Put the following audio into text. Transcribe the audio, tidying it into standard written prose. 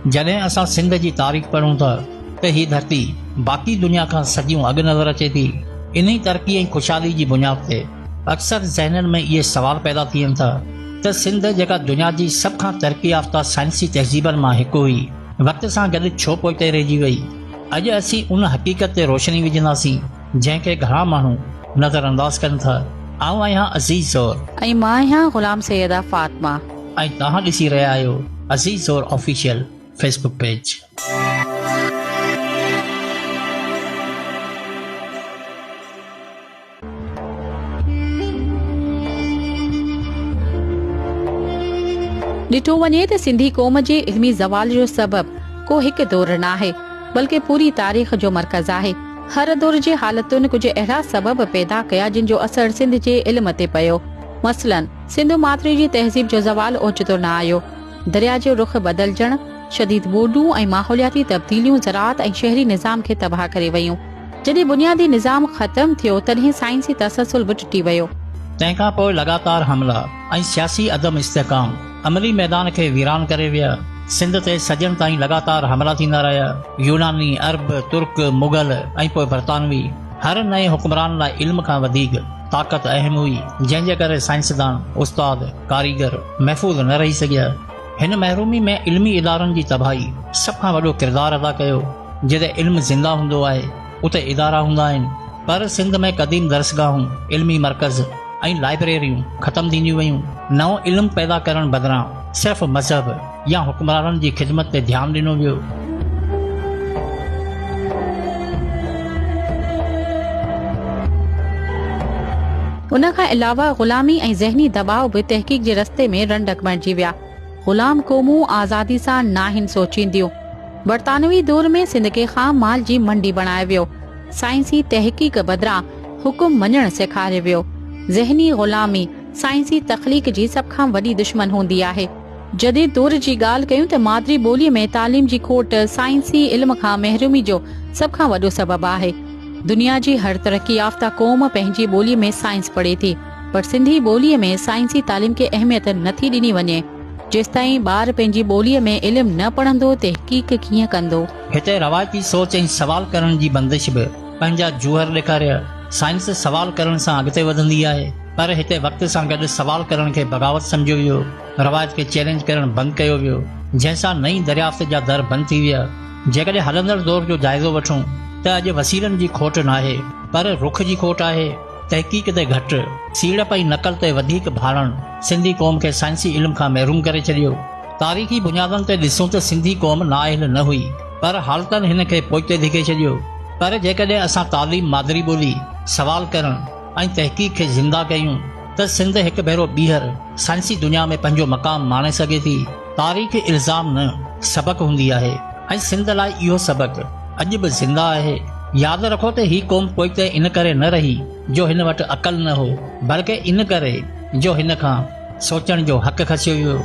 جڏهن اسان سنڌ جي تاريخ پڙهون ٿا ته هي ڌرتي باقي دنيا کان صديون اڳ نظر اچي ٿي. انهي ترقي ۽ خوشحالي جي بنياد تي اڪثر ذهنن ۾ اهي سوال پيدا ٿين ٿا ته سنڌ جيڪا دنيا جي سڀ کان ترقي يافته سائنسي تهذيبن مان هڪ هئي، وقت سان گڏ ڇو پوئتي رهجي وئي؟ اڄ اسين ان حقيقت تي روشني وجهنداسين جنهن کي گهڻا ماڻهو نظر انداز ڪن ٿا. آئون آهيان عزيز زور. ۽ مان آهيان غلام سيده فاطمه. ۽ توهان ڏسي رهيا آهيو Aziz Zor official Facebook page. ڏٺو وڃي ته سنڌي قوم جي علمي زوال جو سبب ڪو هڪ دور ناهي، بلڪه پوري تاريخ جو مرڪز آهي. هر دور جي حالتن ڪجهه اهڙا سبب پيدا ڪيا جن جو اثر سنڌ جي علم تي پيو. مثلاً، سنڌو ماٿري جي تهذيب جو زوال اوچتو نه آيو. درياء جو رخ بدلجڻ، شديد ٻوڏون ۽ ماحولياتي تبديليون زراعت ۽ شهري نظام کي تباهه ڪري ويون. جڏهن بنيادي نظام ختم ٿيو، تڏهن سائنسي تسلسل به ٽٽي ويو. تنهن کان پوء لڳاتار حملا ۽ سياسي عدم استحڪام عملي ميدان کي ويران ڪري ويا. سنڌ تي صدين تائين لڳاتار حملا ٿيندا رهيا. يوناني، عرب، ترڪ، مغل ۽ پوء برطانوي. هر نئين حڪمران لاء علم کان وڌيڪ طاقت اهم هئي، جنهن جي ڪري سائنسدان، استاد، ڪاريگر محفوظ نه رهي سگهيا. هن محرومي ۾ علمي ادارن جي تباهي سڀ کان وڏو ڪردار ادا ڪيو. جتي علم زنده هوندو آهي، اتي ادارا هوندا آهن. پر سنڌ ۾ قديم درسگاهون، علمي مرڪز ۽ لائبريريون ختم ٿينديون ويون. نئون علم پيدا ڪرڻ بدران صرف مذهب يا حڪمرانن جي خدمت تي ڌيان ڏنو ويو. ان کان علاوه غلامي ۽ ذهني دٻاء به تحقيق جي رستي ۾ رنڊڪ بڻجي ويا. غلام قومون آزادي سان ناهن سوچينديون. برطانوي دور ۾ سنڌ کي خام مال جي منڊي بڻايو ويو. سائنسي تحقيق بدران حڪم مڃڻ سيکاريو ويو. ذهني غلامي سائنسي تخليق جي سڀ کان وڏي دشمن هوندي آهي. جديد دور جي ڳالهه ڪيون ته مادري ٻوليء ۾ تعليم جي کوٽ سائنسي علم کان محرومي جو سڀ کان وڏو سبب آهي. دنيا جي هر ترقي يافته قوم پنهنجي ٻوليء ۾ سائنس پڙهي ٿي پر سنڌي ٻوليء ۾ سائنسي تعليم کي اهميت نه ٿي ڏني وڃي. جيستائين ٻار پنهنجي ٻوليء ۾ علم نه پڙهندو تحقيق ڪيئن ڪندو؟ هتي روايتي سوچ ۽ سوال ڪرڻ جي بندش به پنهنجا جوهر ڏيکاريا. سائنس سوال ڪرڻ سان اڳتي وڌندي آهي پر هتي وقت سان گڏ سوال ڪرڻ کي بغاوت سمجهيو ويو، روايت کي چئلينج ڪرڻ بند ڪيو ويو، جنهن سان نئين دريافت جا در بند ٿي ويا. جيڪڏهن هلندڙ دور جو جائزو وٺون ته اڄ وسيلن جي کوٽ ناهي پر رخ جي کوٽ آهي. تحقيق تي گهٽ، سيڙپ ۽ نقل تي وڌيڪ ڀاڙڻ سنڌي قوم کي سائنسي علم کان محروم ڪري ڇڏيو. تاريخي بنيادن تي ڏسون ته سنڌي قوم نااهل نه هئي، پر حالتن هن کي پوئتي ڌڪي ڇڏيو. پر جيڪڏهن اسان تعليم مادري ٻولي، سوال ڪرڻ ۽ تحقيق کي زنده ڪيون ته سنڌ هڪ ڀيرو ٻيهر سائنسي دنيا ۾ پنهنجو مقام ماڻي سگهي ٿي. تاريخ الزام نه، سبق هوندي آهي ۽ سنڌ لاء اهو سبق اڄ به زنده آهي. ياد رکو ته هي قوم پوئتي ان ڪري نه رهي جو هن وٽ عقل نه هو، بلڪه ان ڪري جو هن کان سوچڻ جو حق کسيو ويو.